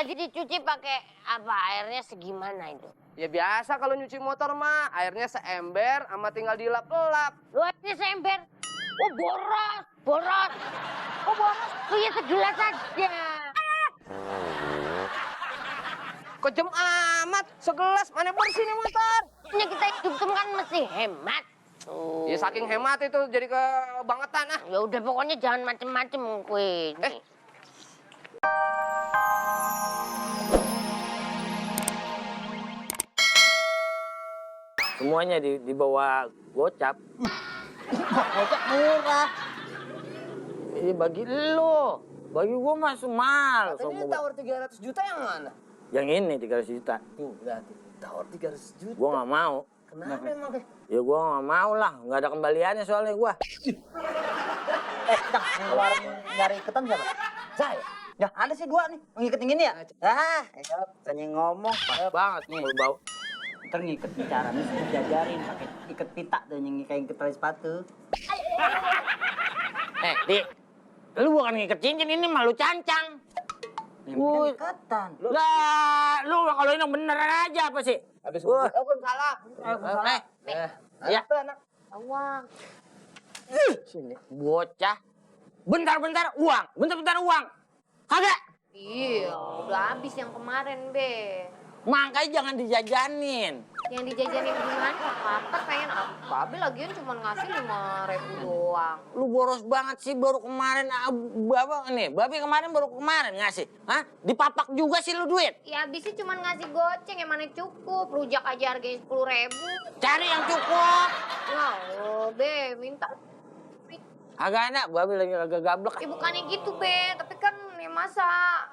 Tadi dicuci pakai apa? Airnya segimana itu? Ya biasa kalau nyuci motor mah, airnya seember sama tinggal dilap-lap. Lu airnya seember. Oh boros, boros. Oh boros, lu ya segelas aja. Kejem amat, segelas mana bersih nih motor. Ini kita hidup tuh kan mesti hemat. Ya saking hemat itu jadi kebangetan ah. Ya udah pokoknya jangan macem-macem kue. Semuanya di bawah gocap. Gocap murah. Ini bagi lo. Bagi gua mah semal. Katanya tawar 300 juta yang mana? Yang ini 300 juta. Tuh, berarti tawar 300 juta. Gua nggak mau. Kenapa emang? Ya gua nggak mau lah. Nggak ada kembaliannya soalnya gua. Dang, yang warung nyari iketan siapa? Saya. Ya, ada sih 2 nih. Ngiket yang ini ya? Tanya ngomong. Banget nih lu bau. Ntar ngiket bicara nih, dijajarin pakai iket pita dan yang kayak tali sepatu. Di. Lu bukan ngiket cincin, ini malu cancang. Yang iketan. Lah, lu kalau ini beneran aja apa sih? Habis gua salah. Ya. Awang. Sini. Bocah. Bentar-bentar uang. Bentar-bentar uang. Kagak. Iya, udah habis yang kemarin, Be. Makanya jangan dijajanin. Yang dijajanin gimana? Apa pengen apa? Be lagian cuma ngasih 5.000 doang. Lu boros banget sih baru kemarin Babe kemarin baru kemarin ngasih. Hah? Dipapak juga sih lu duit. Ya habisnya cuma ngasih goceng yang mana cukup. Rujak aja harganya 10.000. Cari yang cukup. Nah, Be, minta. Agak enak, Babe lagi agak gablek. Ya bukannya gitu, Be. Tapi kan ya masa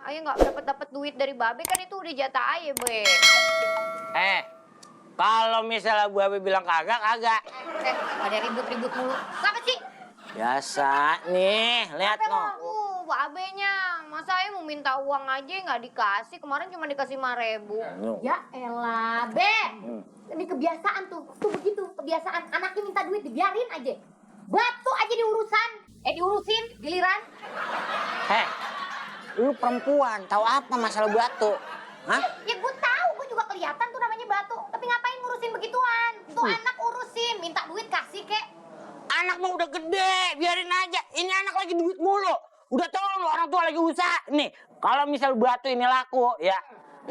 Ayah nggak dapat duit dari Babe kan itu udah jatah Ayah, Be. Kalau misalnya Babe bilang kagak. Ada ribut-ribut mulu. Kenapa sih? Biasa nih, lihat no. Babenya. Masa Ayah mau minta uang aja nggak dikasih. Kemarin cuma dikasih 5.000. Ya elah, Be. Ini kebiasaan tuh begitu. Kebiasaan anaknya minta duit dibiarin aja. Batu aja diurusin, giliran. Lu perempuan, tahu apa masalah batu? Hah? Ya gue tahu, gue juga kelihatan tuh namanya batu. Tapi ngapain ngurusin begituan? Tuh anak urusin, minta duit kasih kek. Anak mah udah gede, biarin aja. Ini anak lagi duit mulu. Udah tau lu orang tua lagi usaha. Nih, kalau misal batu ini laku, ya.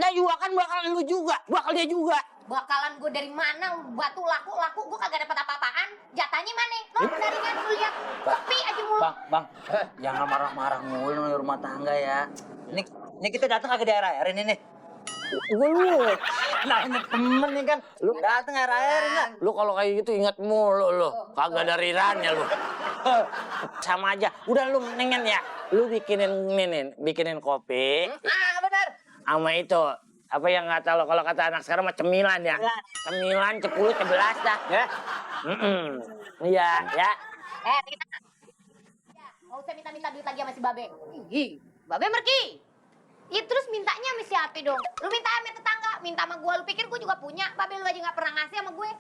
Nah juga kan bakal lu juga, bakal dia juga. Bakalan gue dari mana? Batu laku, gue kagak dapat apa-apaan. Jatahnya mana? Lo dari kan lu lihat sepi aja mulu. Bang, jangan marah-marah mulu di rumah tangga ya. Ini kita datang kagak di air-airin ini. Gue lu. Nah, ini temen nih kan. Lu datang air-airin lah. Lu kalau kayak gitu ingat mulu lu. Kagak ada rirannya lu. Sama aja. Udah lu mendingan ya. Lu bikinin kopi. Benar. Sama itu. Apa yang kata lo, kalau kata anak sekarang mah cemilan ya. Cemilan, 10, 11 dah. Ya. Iya, ya. Nggak usah minta duit lagi sama si Babe. Ih, Babe pergi. Ya terus mintanya sama siapa dong? Lu minta sama tetangga, minta sama gue. Lu pikir gue juga punya? Babe lu aja nggak pernah ngasih sama gue.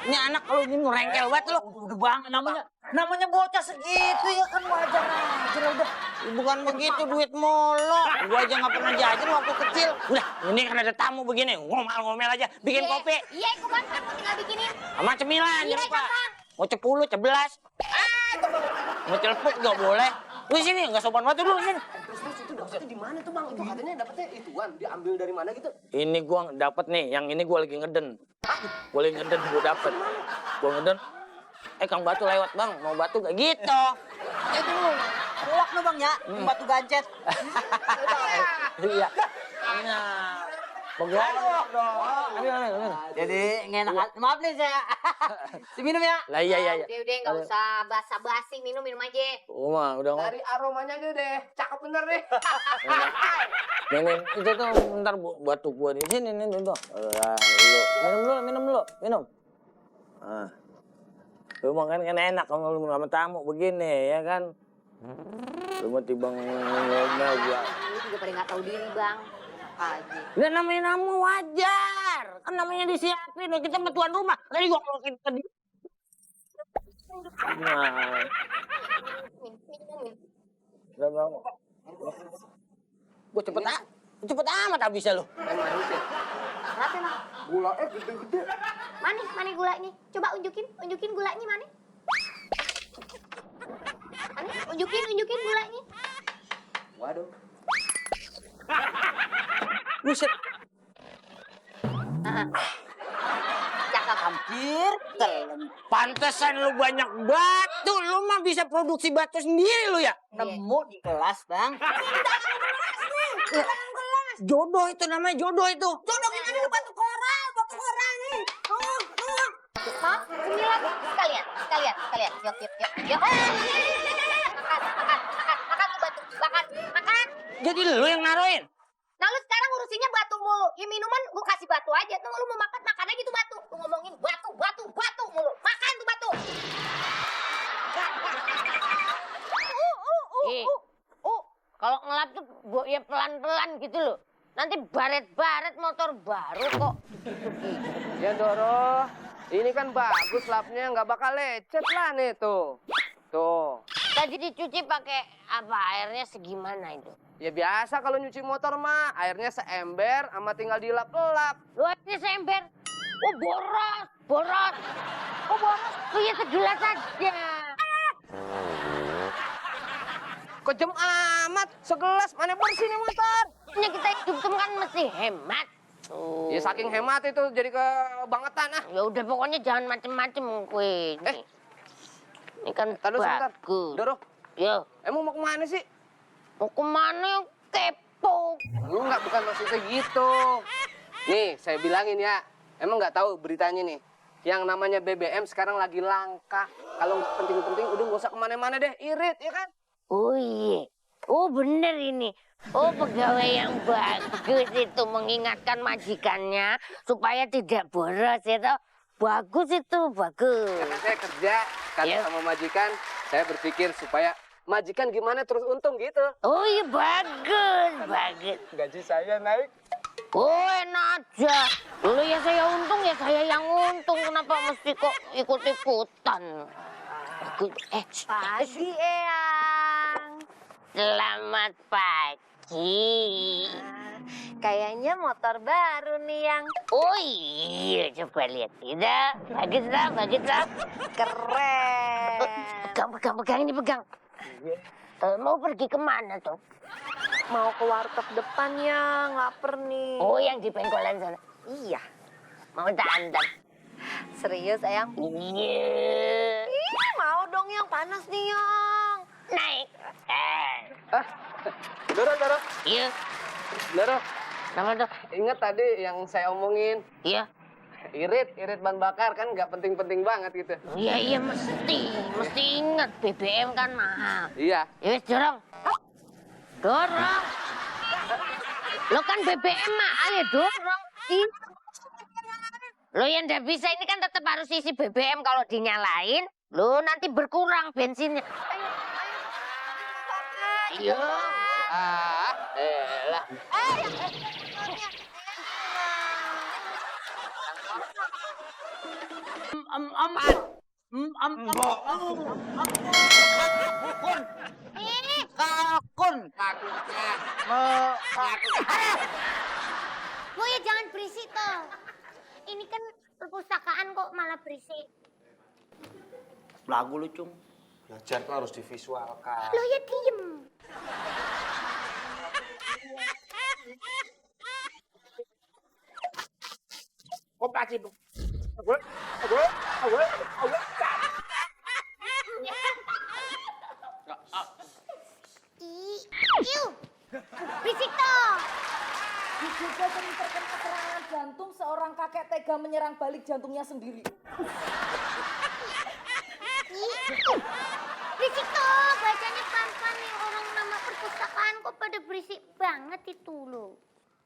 Ini anak kalau ini ngerengkel banget lo. Udah bang, namanya bocah segitu ya kan wajar aja lah udah. Bukan begitu duit mulu. Gua aja nggak pernah jajan waktu kecil. Udah, ini kan ada tamu begini. Ngomel-ngomel aja. Bikin kopi. Iya, gue bantu, gue tinggal bikinin. Sama cemilan, Iya, jangan lupa. gampang. Mau 10, 11. Mau celepuk nggak boleh. Lu sini, nggak sopan banget dulu sini. Terus itu dapetnya di mana tuh bang? Itu katanya dapetnya ituan, diambil dari mana gitu? Ini gua dapet nih, yang ini gua lagi ngeden. Gua lagi ngeden, gua dapet. Gua ngeden. Kang Batu lewat bang, mau batu gak gitu. Itu ruak lo bang ya, batu gancet. Iya. Nah, bagaimana dong? Jadi ngenak. Maaf nih saya. Si minum ya. Lah iya. Udah nggak usah basa-basi, minum aja. Udah ngomong. Dari aromanya aja deh, cakep bener deh. Nih, itu tuh ntar batu gua di sini nih tuh. Minum dulu. Ah. Lu makan kan enak kalau lu sama tamu begini ya kan. Lu mau tibang ngomel gua. Lu juga pada nggak tahu diri bang. Aja. Udah namanya namu wajar. Kan namanya disiapin. Kita sama tuan rumah. Tadi gua kalau kita di. Nah. Minum. Udah bang. Gua cepet amat habisnya lu. manis ya. Berapa emang? Gula gede-gede. Mana gulanya? Coba unjukin gulanya mana? Mana? Unjukin gulanya. Waduh. Buset. Cakep. Hampir kelem. Pantesan lu banyak batu. Lu mah bisa produksi batu sendiri lu ya. Nemu di kelas, Bang. Jodoh itu namanya, jodoh itu. Jodoh gimana lu batu koral nih. Hah? Sembilan sekalian. Yuk. Makan tuh batu. Makan. Jadi lu yang naruhin. Nah lu sekarang urusinnya batu mulu. Ya minuman gua kasih batu aja. Tuh lu mau makan aja tuh batu. Lu ngomongin batu mulu. Makan tuh batu. Kalau ngelap tuh ya pelan-pelan gitu loh. Nanti baret-baret motor baru kok. Ya Doro, ini kan bagus lapnya, nggak bakal lecet lah nih tuh. Tuh. Tadi dicuci pakai apa? Airnya segimana itu? Ya biasa kalau nyuci motor mah, airnya seember sama tinggal dilap-lap. Lu airnya seember. Oh boros. Oh boros. Lu ya segelas aja. Kejem amat, segelas mana bersih nih motor. Ini kita hidup tuh kan mesti hemat. Oh. Ya saking hemat itu jadi kebangetan ah. Ya udah pokoknya jangan macem-macem kue. Ini kan Tadi sebentar. bagus. Doro, Yo, emang mau kemana sih? mau kemana yang kepo? Lu nggak bukan maksudnya gitu. Nih, saya bilangin ya. Emang nggak tahu beritanya nih. Yang namanya BBM sekarang lagi langka. Kalau nggak penting-penting udah nggak usah kemana-mana deh. Irit, ya kan? Oh iya. Oh bener ini. Oh pegawai yang bagus itu mengingatkan majikannya supaya tidak boros itu. Bagus itu, bagus. Karena saya kerja, karena Iya. sama majikan, saya berpikir supaya majikan gimana terus untung gitu. Oh iya bagus. Gaji saya naik. Oh enak aja. Dulu ya saya untung ya saya yang untung. Kenapa mesti kok ikut-ikutan? Pagi, Eyang. Selamat pagi. Kayaknya motor baru nih, Yang. Oh iya, coba lihat. Tidak, bagus lah. Keren. Pegang ini pegang. Mau pergi kemana tuh? Mau ke warteg depan ya, lapar nih. Oh yang di pengkolan sana. Iya. Mau dandan. Serius, Eyang? Iya. Ih, mau dong, Yang. Panas nih, Yang. Naik. Doro. Iya. Doro, Nama tuh. ingat tadi yang saya omongin. Iya. Irit ban bakar kan nggak penting-penting banget gitu. Iya mesti ingat BBM kan mahal. Iya. Ya wis dorong. Lo kan BBM mahal ya dorong. Lo yang ndak bisa ini kan tetap harus isi BBM kalau dinyalain. Lo nanti berkurang bensinnya. Iya. Elah. Lo ya jangan berisik toh. Ini kan perpustakaan kok malah berisik. Lagu lu, Cung. Belajar tuh harus divisualkan. Lo ya diem. Koperasi bu. Iu. Berisik toh. Diduga sering terkena serangan jantung, seorang kakek tega menyerang balik jantungnya sendiri. Berisik toh. Bacanya pelan-pelan nih orang nama perpustakaan kok pada berisik banget itu lo.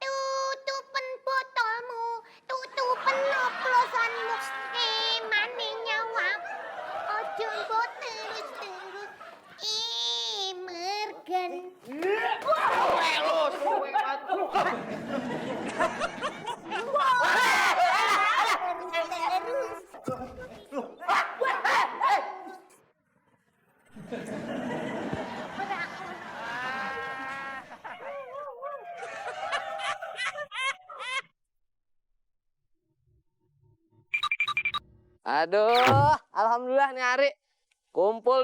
Tutupen botolmu, tutupen oplosanmu, mane nyawa. Ojo mbok terus-terus, mergen. Aduh, alhamdulillah nih Ari kumpul